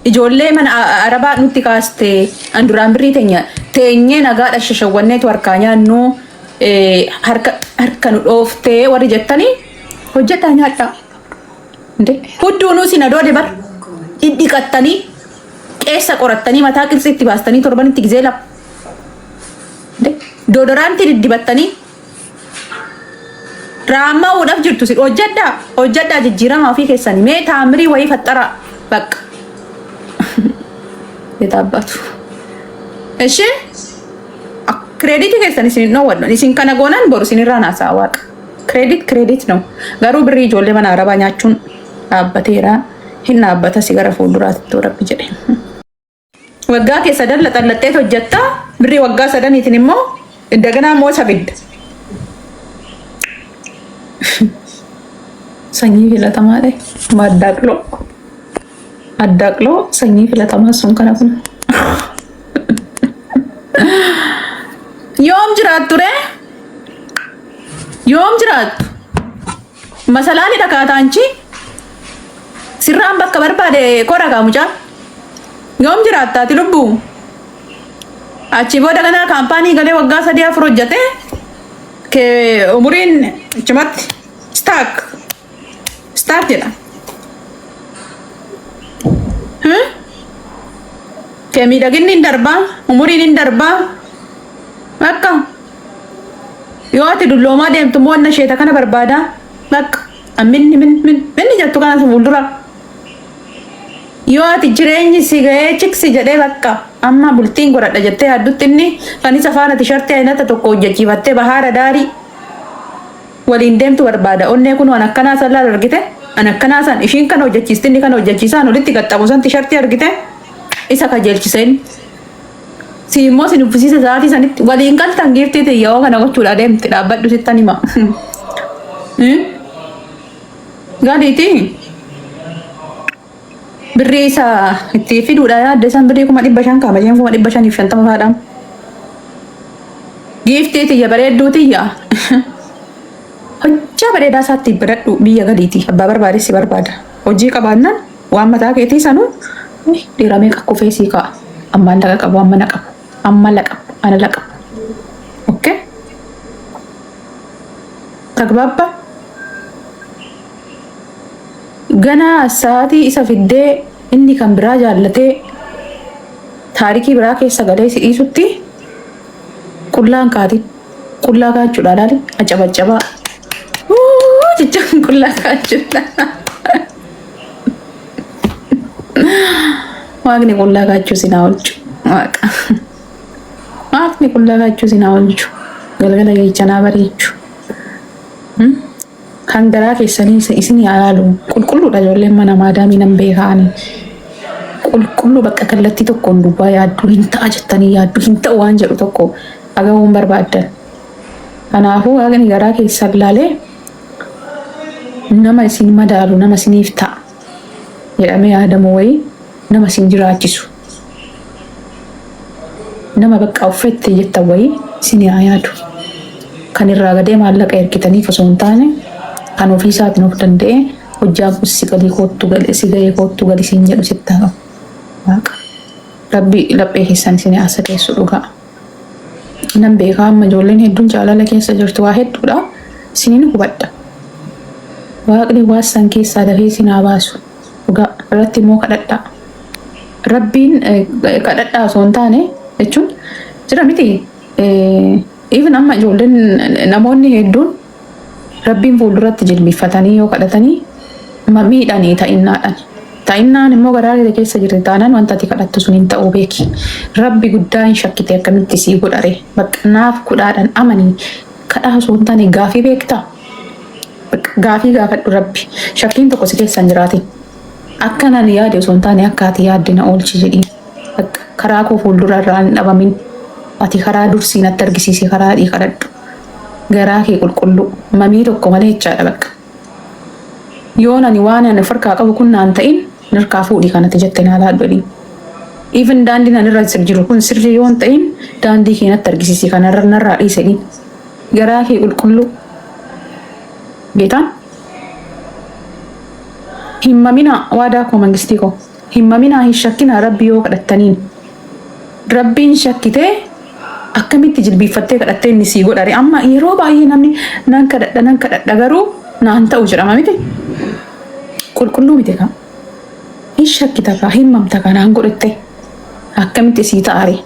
Ijoollee mana Arabaa nutti kaaste an duraan birrii teenya teenyee nagaadha shashawwanneetu harkaa nyaannu harka harka nu dhooftee warri jettanii hojjetaa nyaadhaa. Inde hudduunuu sin adoode bar dhidhiqattanii qeessa qorattanii mataa qirtsii itti baastanii torbanitti gizee lama. Inde doodoraantii diddibattanii Raammaa'uudhaaf jirtu si hojjedhaa hojjedhaa jijjiiramaa ofii keessanii mee taamirii wayii faxxaraa bakka yeetaabbatu. Ishee kireeditii keessan isin hin dhoowwadhu isin kana goonaan boru isin irraa naasa'a waaqa. Kireedit kireedit no garuu birrii ijoollee mana arabaa nyaachuun dhaabbateera hin dhaabbata si gara fuulduraatti rabbi jedhe. Waggaa kee sadan laxallaxxeet hojjetta. Birrii waggaa sadaniitiin immoo indaganaa immoo isa fidda. Sanyii filatamaa ta'e addaaqloo. Addaaqloo sanyii filatamaa sun kana kun. Yoom jiraattu ree? Yoom jiraattu? Masalaali dhakaataanchi sirraan bakka barbaade kora kaa mucaa. Yoom jiraatta ati lubbuu? Achi booda ganaa kaampaanii galee waggaa sadii afur hojjate kee umuriin achumatti staak staak jedha. Hmm? Kee miidhaginni hin darbaa umuriin hin darbaa bakka yoo ati dulloomaa deemtu immoo wanna isheeta kana barbaadaa bakka minni min min minni jettu kana si fuuldura. Yoo ati jireenyi si ga'ee chiksi jedhee bakka amma bultiin godhadha jettee yaaddutti inni kan isa faana tishartii aynata tokko hojjechiifattee bahaara daarii waliin deemtu barbaada. Onnee kun waan akkanaa san laal argite an akkanaa san ishiin kana hojjechiisti inni kana hojjechiisaan walitti qaxxamu san tishartii argite isa kajeelchise inni. Si immoo si nuffisiisa sa'aatii sanitti waliin galtan giiftii tiyya yoo kana gochuudha deemte dhaabbadhu sittan hima. Galiiti. Birrii isa itti fiduudha yaadde san birrii 500,000 kaama isheen 550,000 faadhaan. Giiftii tiyya bareedduu tiyya. Hojjaa bareedaa isaatti baradhu biyya galiiti. Abbaa barbaade si barbaada. Hojii qabaannaan waan mataa keetii sanuu dhiira meeqa kufee sii ka'a. Ammaan laqa qabu amma na qabu. Amma la qabu ana la qabu. Okay? Tagbaabba? Ganaa sa'aatii isa fiddee inni kan biraa jaallatee taarikii biraa keessa galee si dhiisutti qullaan kaatin. Qullaa kaachuudha laali acabaccabaa. Jechaan qullaa kaachuudha. Waaqni qullaa kaachuu si naa oolchu. Waaqa. Waaqni qullaa kaachuu si naa oolchu. Galgala keessa naa bareechu. Kan garaa keessanii isin haa laalu. Qulqulluudha ijoolleen mana maadaamii nan beekaa ani. Qulqulluu bakka kallattii tokkoon duwwaa yaadduu hin ta'a jettanii yaadduu hin ta'u waan jedhu tokko dhagahuun barbaaddan. Kanaafuu waaqni garaa keessan laalee nama isin madaalu nama isiniif ta'a jedhamee yaadamu wayii nama isin jiraachisu nama bakka uffette jettan wayii isin haa yaadu. Kan irraa gadee maallaqa ergitaniif osoo hin taane kan ofii isaatiin of danda'ee hojjaan kun si galii koottu gali si gahee koottu gali siin jedhu sitti haa qabu. Waaqa. Rabbi laphee keessan isin haa sadeessu dhugaa. Nan beekaa amma ijoolleen hedduun jaalala keessa jirtu waa hedduudha. Isinin hubadha. Waaqni waan san keessaa dafee isin haa baasu. Dhugaa irratti immoo kadhadhaa. Rabbiin kadhadhaa osoo hin taane jechuun jira miti. Even amma ijoolleen namoonni hedduun Rabbiin fuulduratti jilbiiffatanii yoo kadhatanii miidhanii ta'innaadhaan. Ta'innaan immoo garaa kee keessa jirti taanaan wanta ati kadhattu sun hin ta'uu beeki. Rabbi guddaa hin shakkite akkamitti sii godhare. Bakka naaf godhaadhaan amanii kadhaa osoo hin taane gaafii beektaa? Bakka gaafii gaafadhu Rabbi. Shakkiin tokko si keessa hin jiraatin. Akka nani yaade osoo hin taane akka ati yaadde na oolchi jedhiin. Bakka karaa koo fuuldura irraa hin dhabamin. Ati karaa dursii natti argisiisi karaa adii kadhadhu. Garaa kee qulqulluu. Mamii tokko malee jechaadha bakka. Yoon ani waan ani of harkaa qabu kun naan ta'in narkaa fuudhi kanatti jette naa laadhu jedhiin. Even daandiin ani irra jiru kun sirrii yoo hin ta'in daandii kee natti argisiisi kanarra narraa dhiisi jedhiin. Garaa kee qulqulluu. Geetaan. Hin maminaa waadaa koo mangistii koo. Hin maminaa hin shakkinaa Rabbi yoo kadhattaniin. Rabbiin shakkitee akkamitti jilbiiffattee kadhattee inni sii godhare amma yeroo baay'ee namni nan kadhadha nan kadhadha garuu naan ta'u jedhama miti. Qulqulluu miti kaa. Hin shakkita kaa hin mamta kaa naan godhatte akkamitti sii ta'are.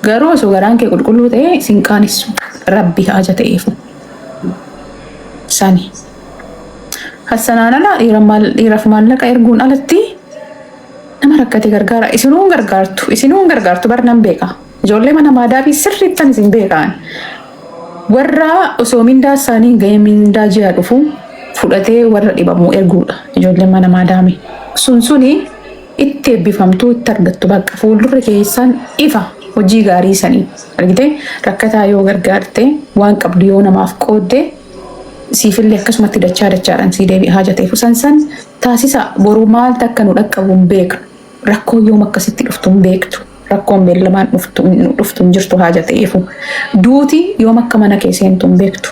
Garuu osoo garaan kee qulqulluu ta'e sin qaanessu Rabbi haaja ta'eefu. Sani. Hassanaan ala dhiiraaf maallaqa erguun alatti nama rakkate gargaara. Isinuu hin gargaartu. Isinuu hin gargaartu bar nan beeka. Ijoollee mana maadaabii sirriittan isin beekaan. Warra osoo mindaa isaanii hin gahin mindaa ji'a dhufu fudhatee warra dhibamu erguudha. Ijoolleen mana maadaami. Sun suni itti eebbifamtuu itti argattu bakka fuuldurri keessan ifa hojii gaarii sanii. Argitee rakkataa yoo gargaarte waan qabdu yoo namaaf qoodde siifillee akkasumatti dachaa dachaadhaan sii deebi'a haja ta'eef san san taasisa boru maaltu akka nu dhaqqabu hin beeknu. Rakkoon yoom akkasitti dhuftu hin beektu. Rakkoon beellamaan dhuftu dhuftu hin jirtu haja ta'eefu. Duuti yoom akka mana kee seentu hin beektu.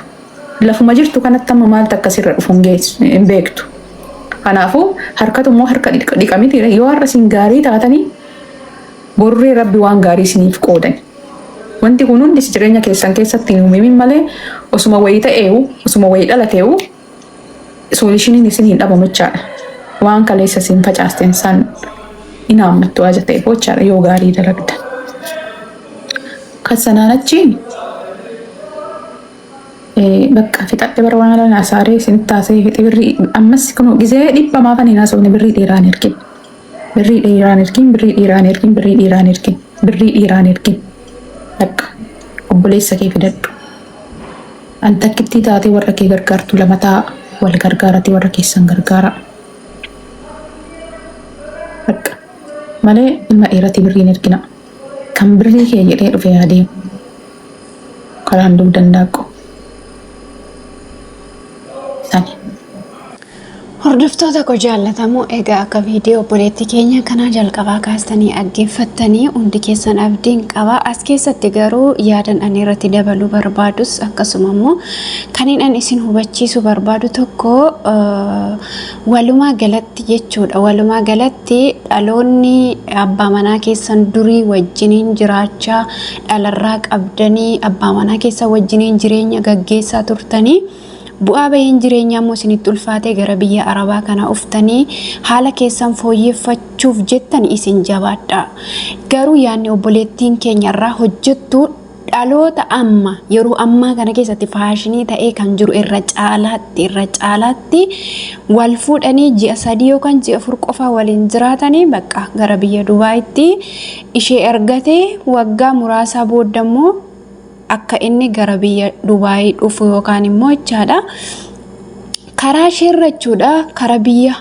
Lafuma jirtu kanatti amma maaltu akkasirra dhufu hin beektu. Kanaafuu harkatu immoo harka dhiqa miti yoo har'a isin gaarii taatanii boruree Rabbi waan gaarii isiniif qoodan. Wanti kun hundi jireenya keessan keessatti hin uumamin malee osuma wayii ta'eewu osuma wayii dhalateewu solutioniin isin hin dhabamu jechaadha. Waan kaleessa isin facaasten san hin haammattu haja ta'e jechaadha yoo gaarii dalagdan. Kan sanaan achi bakka fixadhe bara waan ala naasaaree isinitti haasa'ee fixe birrii ammas kun gizee dhibba maafan hin haasofne birrii dhiiraan ergin. Birrii dhiiraan ergin, birrii dhiiraan ergin, birrii dhiiraan ergin, birrii dhiiraan ergin. Bakka obboleessa kee fidadhu. An takkittii taatee warra kee gargaartu lama ta'a wal gargaarati warra keessan gargaara. Bakka malee ilma dhiirati birriin ergina. Kan birrii kee jedhee dhufe yaadee karaan dugdan daaqqoo. Sani. Hordoftoota koo jaallatamoo, egaa akka viidiyoo obboleettii keenya kanaa jalqabaa kaastanii dhaggeeffattanii hundi keessan abdiin qaba. As keessatti garuu yaadan ani irratti dabaluu barbaadus akkasuma immoo kan ani isin hubachiisuu barbaadu tokko walumaa galatti jechuudha. Walumaa galatti dhaloonni abbaa manaa keessan durii wajjiniin jiraachaa dhalarraa qabdanii abbaa manaa keessan wajjiniin jireenya gaggeessaa turtanii. Bu'aa bahiin jireenyaa immoo isinitti ulfaatee gara biyya Arabaa kana uftanii haala keessan fooyyeffachuuf jettan isin jabaadha. Garuu yaadni obboleettiin keenya irraa hojjettu dhaloota amma yeroo ammaa kana keessatti faashinii ta'ee kan jiru irra caalaatti wal fuudhanii ji'a 3 yookaan ji'a 4 qofa waliin jiraatanii bakka gara biyya Dubaayitti ishee ergatee waggaa muraasaa booda immoo akka inni gara biyya Dubaayii dhufu yookaan immoo jechaadha. Karaa isheerra jechuudha karaa biyya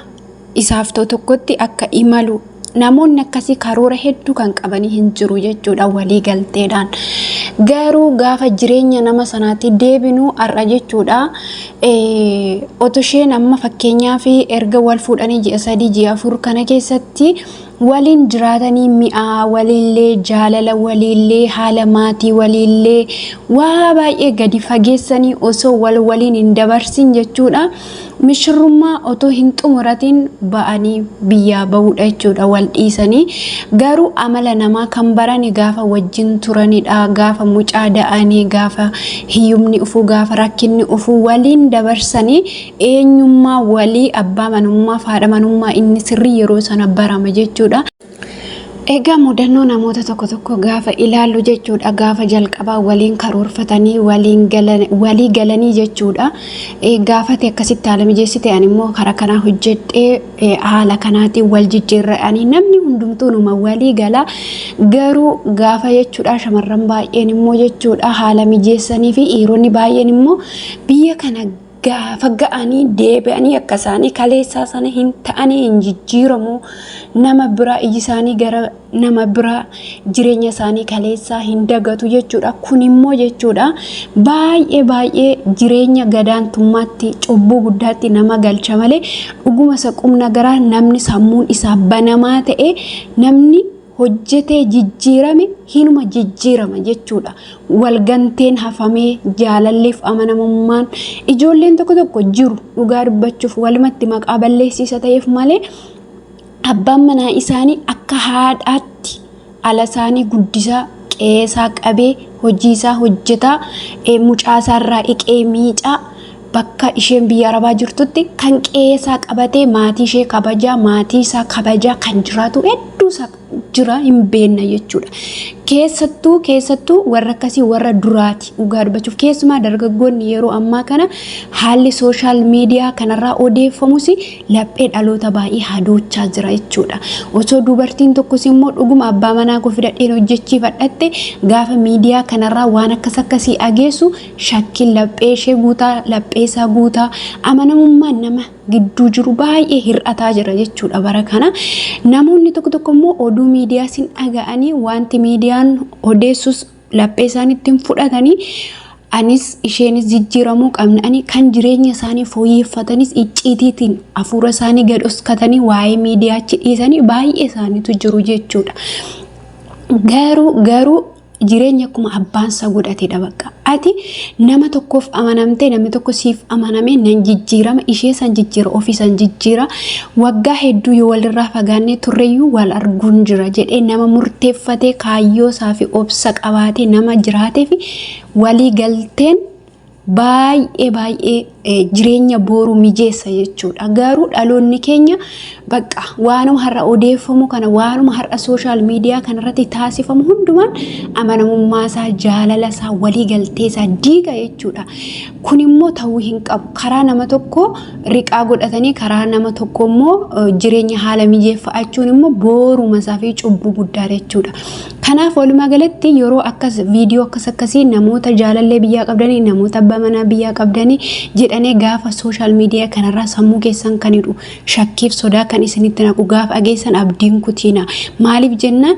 isaaf ta'u tokkotti akka imalu namoonni akkasii karoora hedduu kan qabanii hin jiru jechuudha walii galteedhaan. Garuu gaafa jireenya nama sanaatti deebinu har'a jechuudha otoo isheen amma fakkeenyaaf erga wal fuudhanii ji'a 3 ji'a 4 kana keessatti waliin jiraatanii mi'aa waliillee, jaalala waliillee, haala maatii waliillee waa baay'ee gadi fageessanii osoo wal waliin hin dabarsin jechuudha. Mishirrummaa otoo hin xumuratin ba'anii biyyaa ba'uudha jechuudha wal dhiisanii. Garuu amala namaa kan barani gaafa wajjin turanidha. Gaafa mucaa da'anii, gaafa hiyyumni dhufuu, gaafa rakkinni dhufuu waliin dabarsanii eenyummaa walii abbaa manummaa fi haadha manummaa inni sirrii yeroo sana barama jechuudha. Egaa mudannoo namoota tokko tokko gaafa ilaallu jechuudha, gaafa jalqabaa waliin karoorfatanii waliin walii galanii jechuudha. Gaafate akkasitti haala mijeessite, ani immoo karaa kanaa hojjedhee haala kanaatiin wal jijjiirra'anii namni hundumtuu numa walii gala. Garuu gaafa jechuudha shamarran baay'een immoo jechuudha haala mijeessanii fi dhiironni baay'een immoo biyya kana gaafa ga'anii deebi'anii akka isaanii kaleessaa sana hin ta'anii, hin jijjiiramu, nama biraa iji isaanii gara nama biraa, jireenya isaanii kaleessaa hin dagatu jechuudha. Kun immoo jechuudha baay'ee baay'ee jireenya gadaantummaatti, cubbuu guddaatti nama galcha malee dhuguma isa qubna garaa namni sammuun isaa banamaa ta'e, namni hojjetee jijjiirame hinuma jijjiirama jechuudha. Walganteen hafamee jaalalliif amanamummaan ijoolleen tokko tokko jiru dhugaa dubbachuuf walumatti maqaa balleessiisa ta'eef malee. Abbaan manaa isaanii akka haadhaatti ala isaanii guddisaa, qe'eesaa qabee, hojii isaa hojjetaa, mucaa isaarraa dhiqee miicaa, bakka isheen biyya arabaa jirtutti kan qe'eesaa qabatee maatii ishee kabajaa, maatii isaa kabajaa kan jiraatu hedduu isaa jira, hin beekna jechuudha. Keessattuu warra akkasii warra duraati dhugaa dubbachuuf. Keessumaa dargaggoonni yeroo ammaa kana haalli social media kanarraa odeeffamus laphee dhaloota baay'ee hadoochaa jira jechuudha. Osoo dubartiin tokkos immoo dhuguma abbaa manaa koo fidadheen hojjechiifadhatte, gaafa miidiyaa kanarraa waan akkas akkasii dhageessu shakkiin laphee ishee guutaa, laphee isaa guutaa, amanamummaan nama gidduu jiru baay'ee hir'ataa jira jechuudha bara kana. Namoonni tokko tokko immoo oduu miidiyaa sin dhaga'anii, wanti miidiyaan odeessus laphee isaaniitti hin fudhatanii, anis isheenis jijjiiramuu qabna ani kan jireenya isaanii fooyyeffatanis icciitiitiin hafuura isaanii gad oskatanii waa'ee miidiyaachi dhiisanii baay'ee isaaniitu jiru jechuudha. Garuu jireenya akkuma abbaansa godhatedha bakka. Ati nama tokkoof amanamtee, namni tokko siif amanamee, nan jijjiirama, ishee san jijjiira, ofii san jijjiira, waggaa hedduu yoo walirraa fagaannee turreyyuu wal arguun jira jedhee nama murteeffatee, kaayyoo isaa fi obsa qabaatee nama jiraatee fi walii galteen baay'ee baay'ee jireenya booruu mijeessa jechuudha. Garuu dhaloonni keenya bakka waanuma har'a odeeffamu kana, waanuma har'a social media kanarratti taasifamu hundumaan amanamummaa isaa, jaalala isaa, walii galtee isaa diiga jechuudha. Kun immoo ta'uu hin qabu. Karaa nama tokko riqaa godhatanii karaa nama tokko immoo jireenya haala mijeeffachuun immoo booruma isaa fi cubbuu guddaa jechuudha. Kanaaf walumaa galatti yeroo akkas viidiyoo akkas akkasii namoota jaalallee biyyaa qabdanii, namoota abbaa manaa biyyaa qabdanii jedhanii gaafa social media kanarraa sammuu keessan kan hidhu, shakkiif sodaa kan isinitti naqu gaafa dhageessan abdiin kutiina. Maaliif jennaan,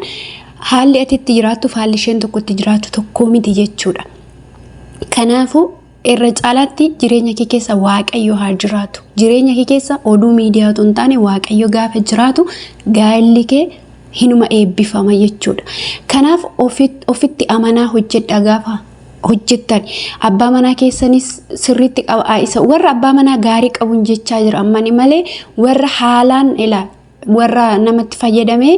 haalli ati itti jiraattuuf haalli isheen tokko itti jiraattu tokkoo miti jechuudha. Kanaafuu irra caalaatti jireenya kee keessa Waaqayyo haa jiraatu. Jireenya kee keessa oduu miidiyaa otoo hin taane Waaqayyo gaafa jiraatu gaa'elli kee hinuma eebbifama jechuudha. Kanaaf ofitti amanaa hojjedha. Gaafa hojjettan abbaa manaa keessanis sirriitti qaba. Isa warra abbaa manaa gaarii qabuun jechaa jira ammani malee, warra haalaan ilaa warra namatti fayyadamee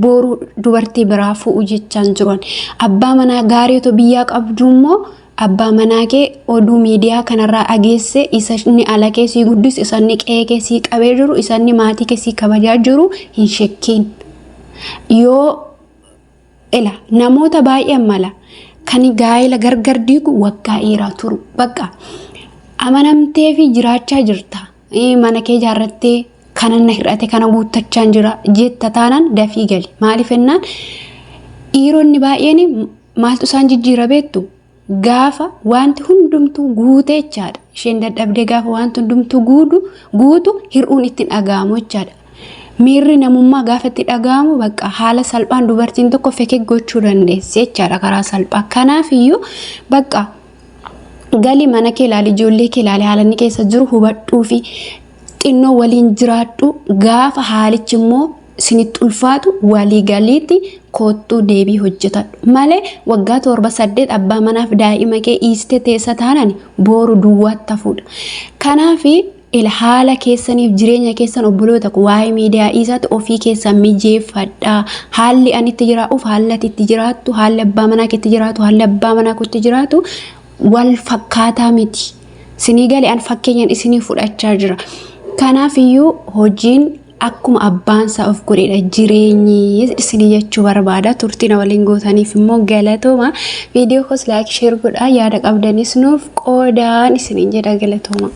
boru dubartii biraa fu'u jechaan jiran. Abbaa manaa gaarii otoo biyyaa qabdu immoo abbaa manaa kee oduu miidiyaa kanarraa dhageesse, isa inni ala kee sii guddisu, isa inni qe'ee kee sii qabee jiru, isa inni maatii kee sii kabajaa jiru hin shakkiin. Yoo ila namoota baay'een mala kan gaa'ela gargar diigu waggaa dheeraa turu, bakka amanamtee fi jiraachaa jirta, mana kee ijaarrattee kana na hir'ate kana guuttachaa jira jetta taanaan dafii gali. Maaliif jennaan, dhiironni baay'een maaltu isaan jijjiira beektu? Gaafa wanti hundumtuu guutee jechaadha. Isheen dadhabdee gaafa wanti hundumtuu guutu hir'uun ittiin dhaga'amu jechaadha. Miirri namummaa gaafa itti dhaga'amu bakka haala salphaan dubartiin tokko fekee gochuu dandeessi jechaadha karaa salphaa. Kanaaf iyyuu bakka gali, mana kee ilaali, ijoollee kee ilaali, haala inni keessa jiru hubadhuu fi xinnoo waliin jiraadhu. Gaafa haalichi immoo isinitti ulfaatu walii galiitti koottuu deebii hojjetadhu malee, waggaa 7 8 abbaa manaaf daa'ima kee dhiistee teessa taanaan booru duwwaatti hafuudha. Kanaaf ila haala keessaniif jireenya keessan, obboloota, waa'ee miidiyaa dhiisaatti ofii keessan mijeeffadhaa. Haalli ani itti jiraatuuf haalli ati itti jiraattu, haalli abbaa manaa keetti jiraatu, haalli abbaa manaa kootti jiraatu wal fakkaataa miti. Sinii galee, an fakkeenyaan isinii fudhachaa jira. Kanaaf iyyuu hojiin akkuma abbaan isaa of godhedha jireenyi isinii jechuu barbaada. Turtii na waliin gootaniif immoo galatooma. Viidiyoo koos like, share godhaa, yaada qabdanis nuuf qoodaan isiniin jedha, galatooma.